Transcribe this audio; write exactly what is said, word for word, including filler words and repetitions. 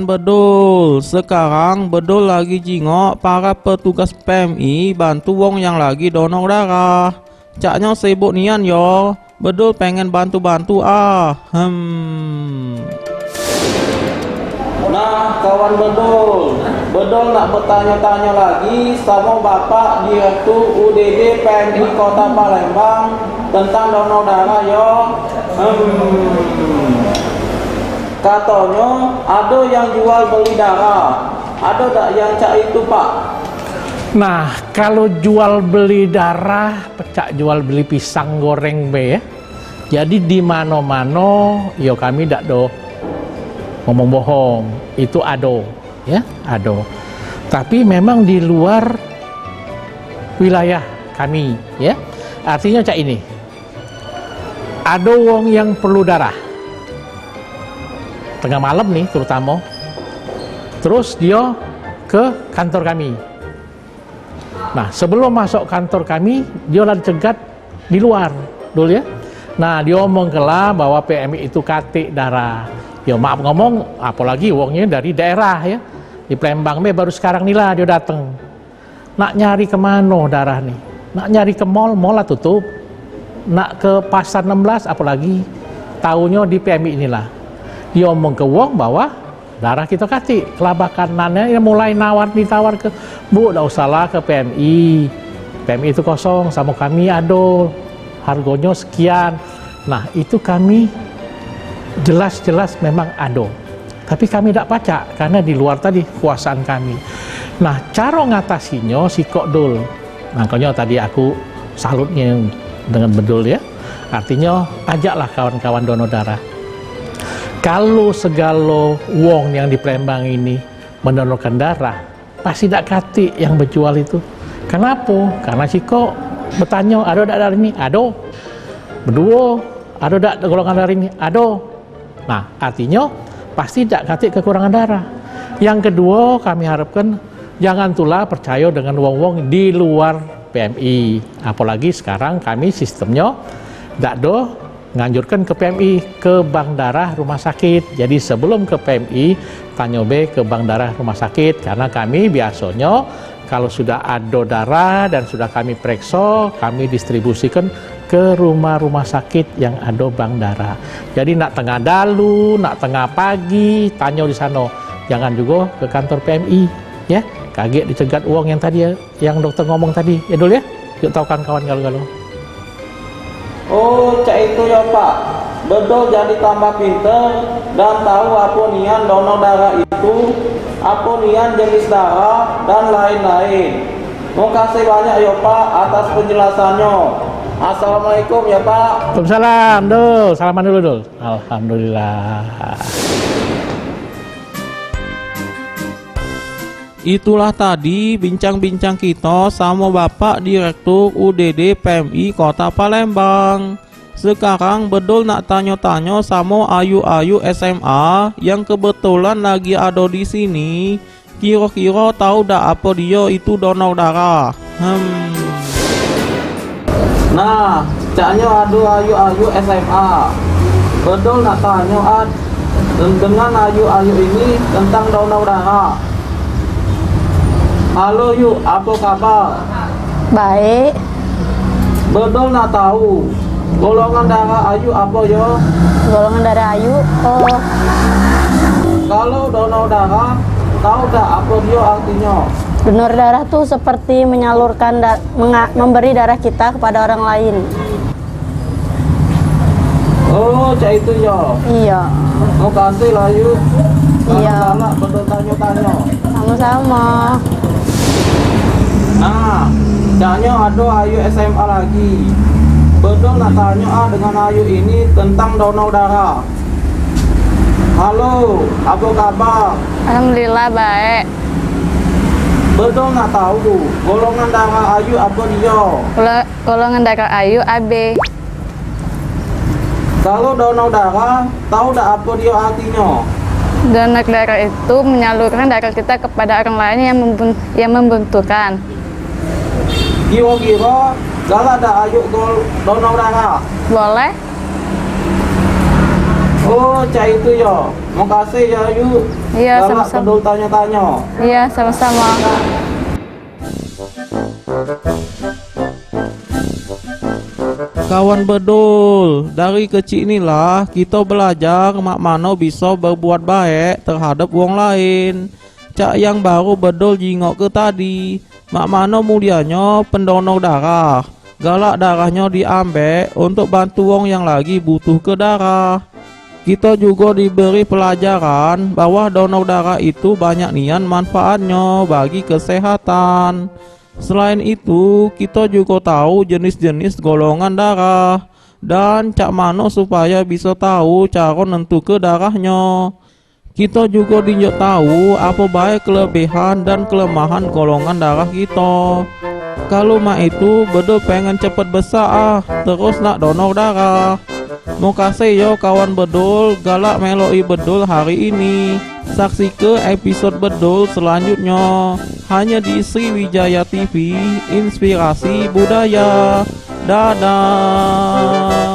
Bedul, sekarang Bedul lagi jingok para petugas P M I bantu wong yang lagi donor darah. Caknyo sibuk nian yo. Bedul pengen bantu-bantu ah. Hmm. Nah, kawan Bedul, Bedul nak betanyo-tanyo lagi samo Bapak Direktur U D D P M I Kota Palembang tentang donor darah yo. Hmm. Katonyo ado yang jual beli darah. Ado dak yang cak itu, Pak? Nah, kalu jual beli darah, pecak jual beli pisang goreng be, ya. Jadi di mano-mano, yo kami dak do ngomong bohong, itu ado, ya, ado. Tapi memang di luar wilayah kami, ya. Artinya cak ini. Ado wong yang perlu darah. Tengah malam nih terutama. Terus dia ke kantor kami. Nah, sebelum masuk kantor kami, dia lah dicegat di luar dulu ya. Nah, dia omong kela bahwa P M I itu katik darah. Ya maaf ngomong, apalagi wongnya dari daerah ya. Di Palembang be baru sekarang ni lah dia datang. Nak nyari ke mano darah ni? Nak nyari ke mall, mall lah tutup. Nak ke pasar enam belas, apalagi taunyo di P M I inilah. Dia omong ke wong bahwa darah kita katik, kelabakan. Nah, dia mulai nawar, ditawar ke, "Bu, dak usahlah ke P M I. P M I itu kosong, samo kami ado. Hargonyo sekian." Nah, itu kami jelas-jelas memang ado. Tapi kami dak pacak, karena di luar tadi kuasaan kami. Nah, caro ngatasinyo sikok dul. Makanya tadi aku salutnya dengan bedul ya. Artinya, ajaklah kawan-kawan donor darah. Kalau segalo wong yang di Palembang ini mendonorkan darah, pasti dak katik yang bejual itu. Kenapo? Karena sikok betanyo, "Ado dak darah ini?" "Ado." "Beduo." "Ado dak golongan darah ini?" "Ado." Nah, artinyo pasti dak katik kekurangan darah. Yang keduo, kami harapkan jangan tula percayo dengan wong-wong di luar P M I. Apalagi sekarang kami sistemnyo dak do nganjurkan ke P M I, ke bank darah rumah sakit. Jadi sebelum ke P M I, tanyo be ke bank darah rumah sakit, karena kami biasonyo kalau sudah ado darah dan sudah kami perekso, kami distribusikan ke rumah-rumah sakit yang ado bank darah. Jadi nak tengah dalu, nak tengah pagi, tanyo di sano. Jangan jugo ke kantor P M I, ya. Kagek dicegat wong yang tadi ya. Yang dokter ngomong tadi, ya Dul ya? Yuk tau kawan-kawan galo-galo. Oh, cak itu ya, Pak. Bedul jadi tambah pinter dan tahu apa nian donor darah itu, apa nian jenis darah, dan lain-lain. Makasih banyak ya, Pak, atas penjelasannya. Assalamualaikum ya, Pak. Waalaikumsalam, Dul. Salaman dulu, Dul. Alhamdulillah. Itulah tadi bincang-bincang kito samo Bapak Direktur U D D P M I Kota Palembang. Sekarang Bedul nak tanyo-tanyo samo ayu-ayu S M A yang kebetulan lagi ado di sini. Kiro-kiro tau dak apo dio itu donor darah? Hmm. Nah, caknyo ado ayu-ayu S M A. Bedul nak tanyo ad, dengan ayu-ayu ini tentang donor darah. Halo, Yuk, apo kabar? Baik. Bedul nak tau, golongan darah Ayu apo yo? Golongan darah Ayu O. Kalu donor darah, tau dak apo dio artinyo? Donor darah tu seperti menyalurkan da-, menga-, memberi darah kita kepada orang lain. Oh, cak itu yo. Iyo. Makasih lah, Yu. Iyo. Kalu galak, Bedul tanyo-tanyo. Samo-samo. Nah, caknyo ado Ayu S M A lagi. Bedul nak tanyo ah dengan Ayu ini tentang donor darah. Halo, apo kabar? Alhamdulillah, baik. Bedul nak tau, golongan darah Ayu apo dio? Golo-, golongan darah Ayu A B. Kalu donor darah, tau dak apo dio artinyo? Donor darah itu menyalurkan darah kita kepada orang lain yang membun-, yang membutuhkan. Kiro-kiro galak dak Ayu gol-, donor darah? Boleh. Oh, cak itu yo. Makasih ya, Yu. Iya, galak sama-sama. Bedul tanyo-tanyo. Iya, sama-sama. Kawan bedul, dari kecik ni lah kito belajar mak mano biso berbuat baek terhadap wong lain. Cak yang baru bedul jingok ke tadi, mak mano mulianyo pendonor darah. Galak darahnyo diambek untuk bantu wong yang lagi butuh ke darah. Kito jugo diberi pelajaran bahwa donor darah itu banyak nian manfaatnyo bagi kesehatan. Selain itu, kito jugo tahu jenis-jenis golongan darah dan cak mano supaya biso tahu caro nentuke darahnyo. Kito jugo dinjuk tahu apo bae kelebihan dan kelemahan golongan darah kito. Kalu mak itu bedul pengen cepet besak ah, terus nak donor darah. Mokase yo kawan bedul, galak meloki bedul hari ini. Saksike episode bedul selanjutnyo hanya di Sriwijaya T V, inspirasi budaya. Dadah.